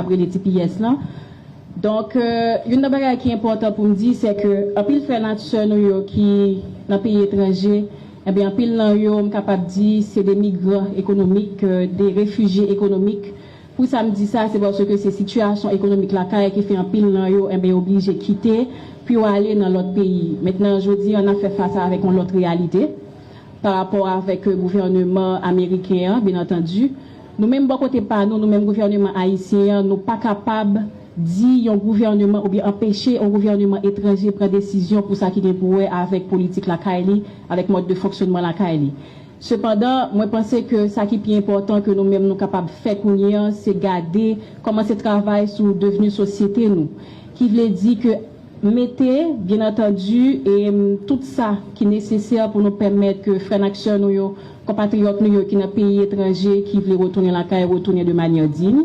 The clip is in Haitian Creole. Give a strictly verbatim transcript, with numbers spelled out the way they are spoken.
ap rele T P S lan. Donk, euh, youn nan bagay ki enpòtan pou m di, se ke anpil frè n ak sè nou yo ki nan peyi etranje, ebyen, anpil nan yo, m kapab di, se de migran ekonomik, euh, de refijye ekonomik. Pou sa m di sa, se paske se sitiyasyon ekonomik lakay ki fè anpil nan yo, ebyen, yo oblije kite pou yo ale nan lòt peyi. Mentnan, jodi an, n ap fè fas avèk yon lòt reyalite pa rapò avèk, euh, gouvèneman ameriken an, byen antandi. Nou menm bò kote pa nou, nou menm gouvèneman ayisyen an, nou pa kapab di yon gouvèneman oubyen anpeche yon gouvèneman etranje pran desizyon pou sa ki gen pou wè avèk politik lakay li, avèk mòd de fonksyonman lakay li. Sepandan, mwen panse ke sa ki pi enpòtan ke nou menm nou kapab fè kounye an, se gade, kòmanse travay sou devni sosyete nou. Ki vle di ke mete, byen antandi, e, m, tout sa ki nesesè pou nou pèmèt ke frè n ak sè nou yo, konpatriyòt nou yo ki nan peyi etranje, ki vle retounen lakay, retounen de manyè diy.